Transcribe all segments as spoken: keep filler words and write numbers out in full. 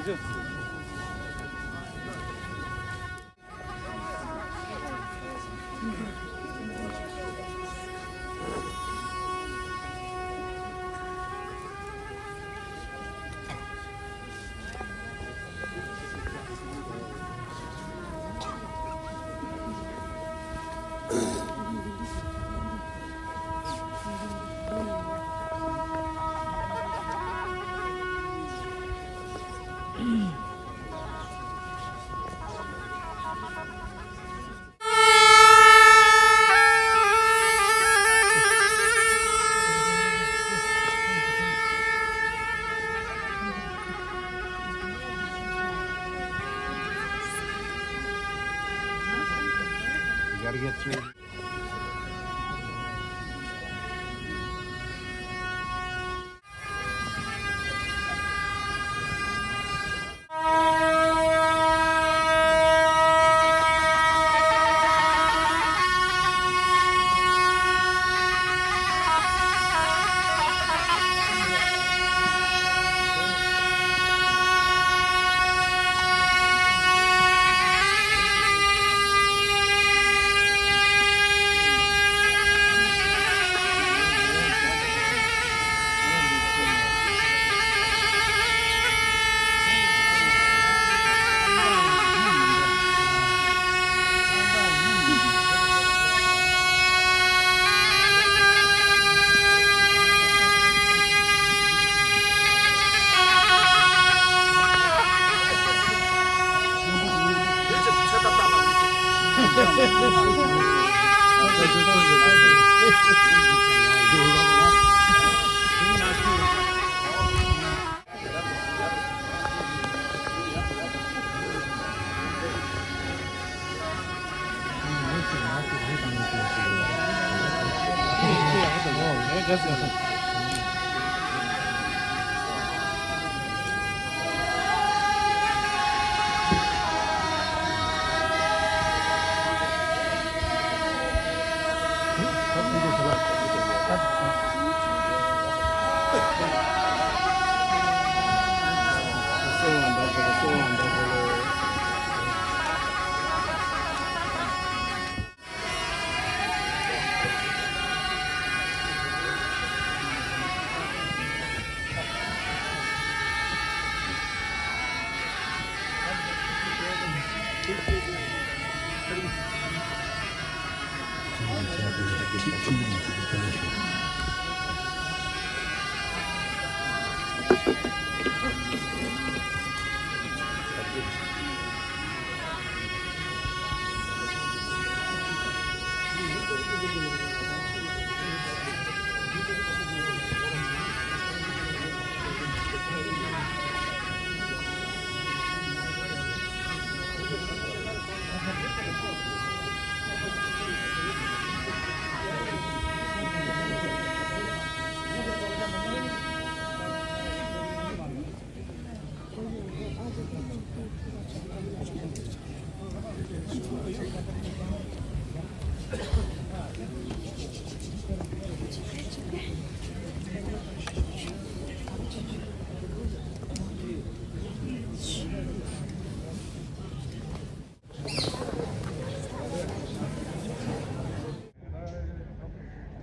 You gotta get through.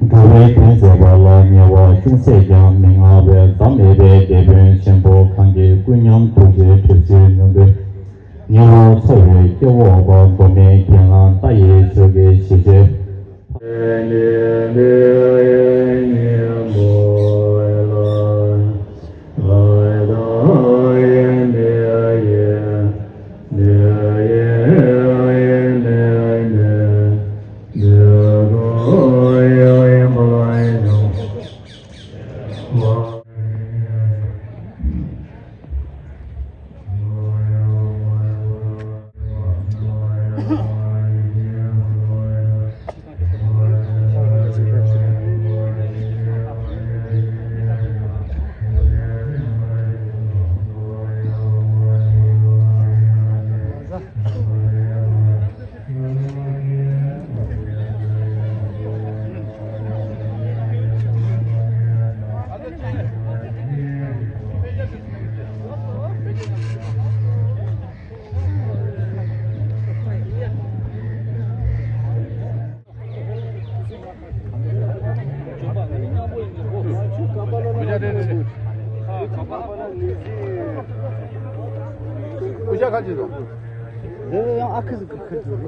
འགྲོ་བའི་དོན་མཛད་པ་ལ་ཉེ་བར་ཅུང་ཟད་ཀྱང་མི་མངའ་བའི་ཟམ་མེད་པའི་དེད་དཔོན་ཆེན་པོ་གང་གི་སྐུ་མཉམ་ཐུགས་རྗེའི་གྲིབ་བསིལ་རྣོན་པོས་ཉེ་བར་འཚོ་བའི་སྐྱེ་བོ་པ་མགོན་མེད་རྒན་ལགས་མཐའ་ཡས་ཆོས་ཀྱི་ཞི་བྱེད། ཁ་ཅིག་དང་། འདི་ཡང་ཨ་ཁུ་ཟིག་གི་ཁུར་དུ།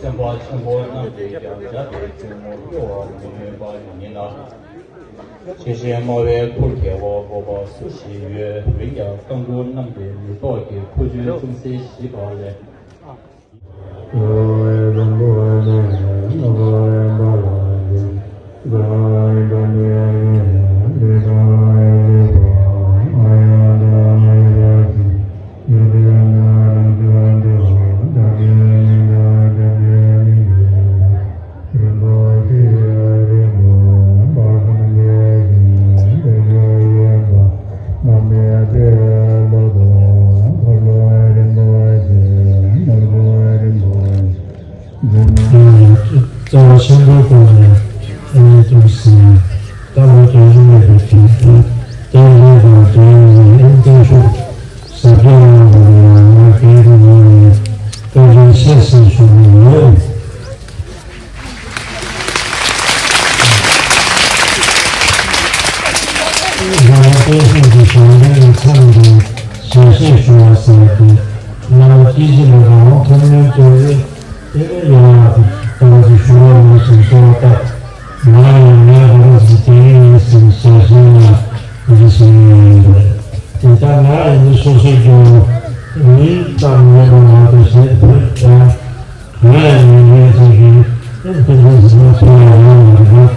སེམས་དཔའ་ཆེན་པོ་རྣམས་ཀྱིས་ཀྱང་བྱ་དེ་ཆེན་མོ་གཡོ་བར་མི་ནུས་པ་ཡིན་ལ། ཤེས་བཞིན་སྨྲ་བའི་ཁུར་ཁྱེར་བ་དགོས་པ་སུ་ཞིག་ཡོད། འོན་ཀྱང་རྟ་མགོ་རྣམས་ཀྱི་མེ་ཏོག་གི་ཁུ་ཆུའི་ཅུང་ཟད་ཞིབ་པ་ལས། རྩ་བ་ཆེན་པོའི་སྐོར་ནས་ཨ་ནེ་ཏུ་སི་ད་ལོ་དོན་གཞུང་མེད་པའི་དུས་སུ་རྟེན་འབྲེལ་དང་དོན་ཡོད་ཨེམ་ཏན་ཤོག་ཟབ་རྒྱས་གནང་བ་ལ་ང་རྒན་གྱི་ངོས་ནས་བཀའ་དྲིན་ཆེ་ཟེར་ཞུ་གི་ཡོད། ང་རང་བསྟན་སྲིད་ཀྱི་གཞུང་འབྲེལ་གྱི་མཚམས་ཀྱི་ཞལ་བཞེས་ཞུ་བ་ཟེར་ཏེ། བླ་མ་སྐྱེས་ཆེན་ལ་རང་དབང་ཐོབ་མིན་གཙོ་བོས་དེ་ནས་ཡང་བསྟན་འཛིན་ཞུ་བ་ལ་སོགས་པ་ལྟར། ང་ཡང་ངའི་རང་གི་དེ་ཡིན་ཟེར་ཞལ་བཞེས་ལ་འདི་ཞིག་ཡིན་པས། དེ་ལྟར་ང་ཡིན་སོ་སོའི་རྒྱུ་མིང་ཙམ་ཡོད་པ་མ་གཏོགས་ཞེས་བོད་ཀྱང་ང་ཡང་མི་འགྲོའི་ཚིག་གིས་ཨེ་དེ་འདྲའི་ཟིན་ན་ཐུབ་ཡང་ཡོང་བ་རེད།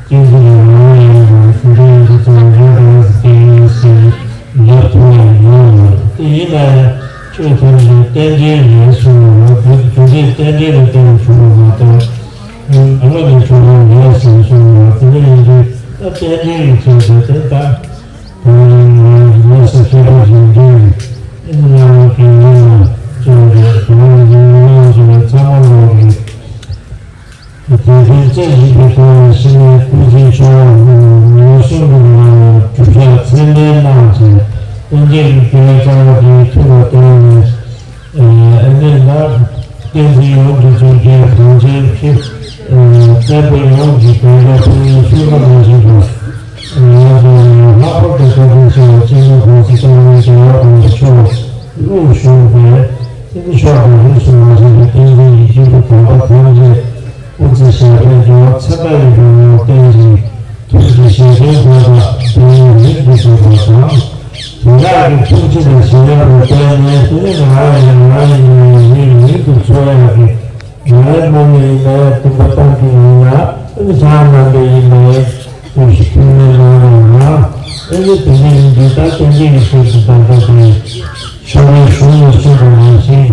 ཅིང་ཅིག་ཡང་ཡང་ཡང་དང་དེ་འདྲའི་འདི་ཚོ་འདི་འདྲ་ཟིན་ཡིན་ཟེར་ལབ་ཐུབ་ཡང་ཡོང་བ་རེད། དེ་ཡིན་ན་ཡང་ཆོས་ཐམས་ཅད་རྟེན་འབྲེལ་ཡིན་གསུངས་ཡོད། བོད་ཀྱི་རྟེན་འབྲེལ་ལ་བརྟེན་ནས་བྱུང་བ་མ་གཏོགས་ང་ལ་ནི་བྱུང་བ་མེད་ཟེར་གསུངས་ཡོད། དེ་འདྲ་ཡིན་དུས་ད་རྟེན་འབྲེལ་ཡིན་ཟེར་ཏེ་དེ་ལྟ། དེ་ནས་ང་ཡིན་ས་ཁྱད་པར་ཅན་འདི་ཨེ་ནི་བླ་མ་གི་ཡིན་ལ་བཅོལ་ཏེ་དེ་ནས་ཡིན་ལ་བཅོལ་ཏེ་ཚང་མ་ལོག་གི་དེ་དེ་རྩེ་བཞི་པའི་ཐོག་ནས་ཤི་ནས་སྐུ་ཚེ་ཆུང་བ་ངོ་སྲུང་གི་ལམ་ལ་གྲུབ་ཆ་ཚད་ལྡན་གནང་ཞིང་ལྟེ་བརྒྱད་ཀྱི་དགེ་བའི་རྩ་བ་དེའི་མཐུ་ལ་བརྟེན་ནས། ཨ་ནི་ན་བསྟན་འཛིན་ཡོངས་ཀྱི་གཙུག་རྒྱན་གངས་ཅན་གྱི་བསྟན་པ་ཡོངས་ཀྱི་དོན་དག་ཕུན་སུམ་ཚོགས་པ་མ་ཞིག་དང་། ང་ཚོ་ལྷག་པར་དུ་བཀའ་དྲིན་ཆེ་བ་སྤྱི་ནོར་༸གོང་ས་༸སྐྱབས་མགོན་ཆེན་པོ་མཆོག་བློ་བཞུགས་པའི་ཨ་ནི་མཆོག་དང་རིས་སུ་མ་ཆད་པའི་བསྟན་འཛིན་གྱི་སྐྱེས་བུ་དམ་པ་ཐམས་ཅད་སྐུ་ཚེ་ཞབས་པད་འབྱོར་བ་ཚེ་བརྟན་ཡོང་བའི་བསྟན་འཛིན། ཐུགས་ཀྱི་བཞེད་དོན་མཛད་པ་དེ་ཉིད་མིག་གིས་གཟིགས་པ་དང་། དེ་དག་གི་ཐུགས་རྗེ་དང་བཞེད་ཉམས་ལ་བརྟེན་ནས་དེ་ནི་ང་ཡིན་ང་ཡིན་ངའི་མིང་མིང་དུ་འཚོ་ཡག་གི་ང་ཡི་རྨོ་མོ་ཡིན་ནའི་སྟོན་པ་བསྟན་འཛིན་ཡིན་ན་ཨ་ནི་བྱང་རྣམ་པའི་ཡིན་ནའི་དུས་ཤིག་ཐུགས་སྨོན་གནང་རོགས་གནང་། ཨ་ནི་དེ་ནས་ཡིན་དུས་ད་བསྟན་འཛིན་གྱི་སྐྱེས་བུ་དམ་པ་དེ་ཕྱག་ལས་ཞུ་མི་ཤེས་པ་ནང་བཞིན།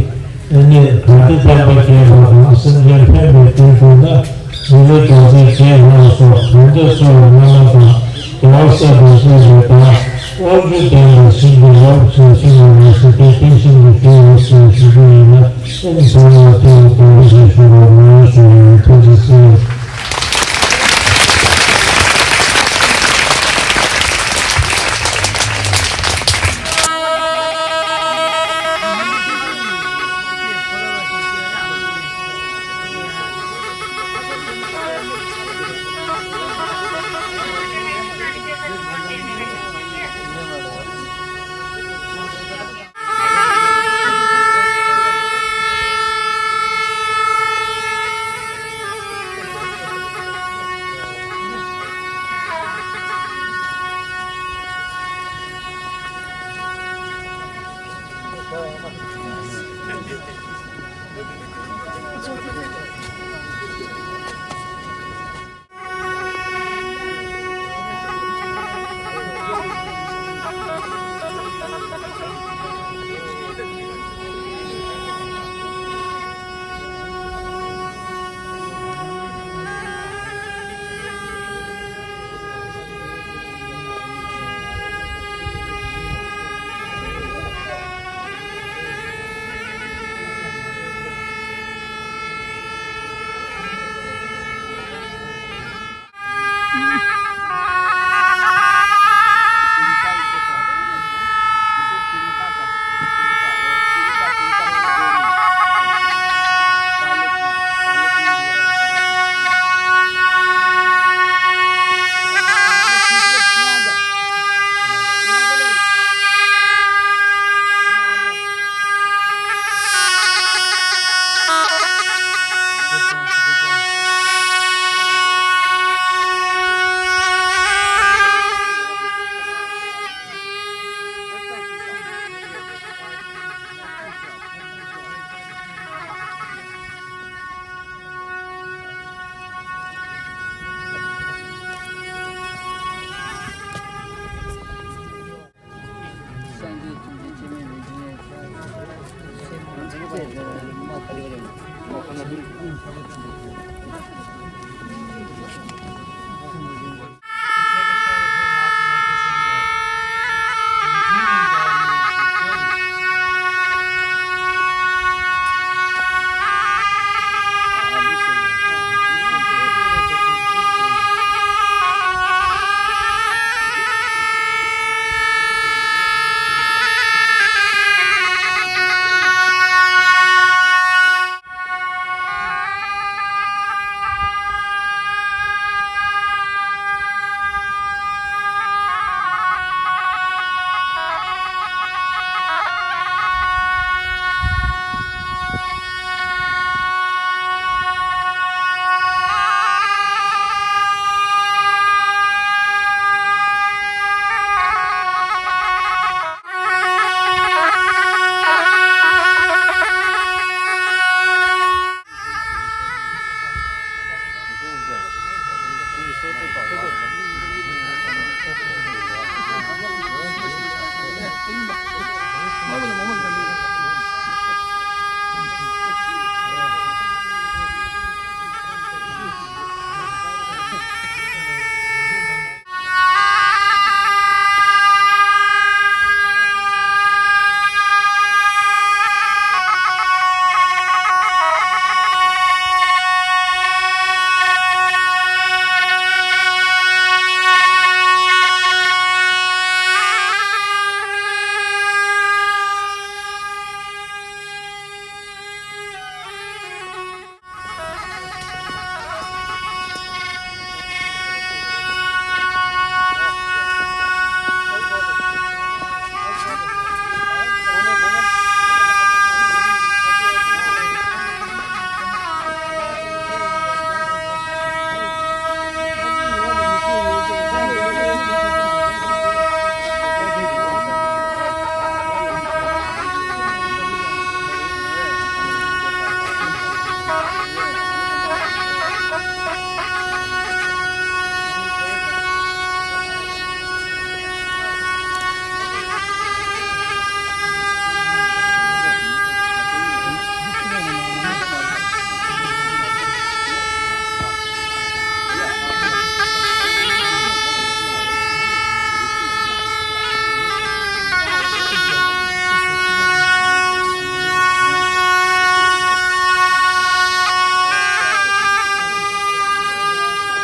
ཨ་ནི་གལ་ཏེ་བསྟན་པ་རྒྱས་པ་དང་སེམས་ཅན་ཕན་པའི་དོན་བྱུང་ན། འདི་ནི་རྒྱལ་སྲས་རྗེ་ལྷ་སོགས་གང་འདོད་གསོལ་བ་སྔ་མ་དང་རྒྱལ་བ་སྲས་དང་སྲས་བཅས་དང་དབང་ཕྱུག་དེ་ལ་བྱིན་གྱིས་རློབས་ཞེས་ཞུ་བ་ལ་སོགས་པའི་བསྟན་བཤིག་ཏུ་ཞུ་བའི་ཚུལ་ཞུ་རྒྱུ་ཡིན་ལ། ཨེ་ནི་ཚང་མ་ཐུགས་ལ་དགོངས་པ་ཞེས་ཞུ་བ་ལ་ཞུ་བའི་ཐུགས་རྗེ་ཆེ།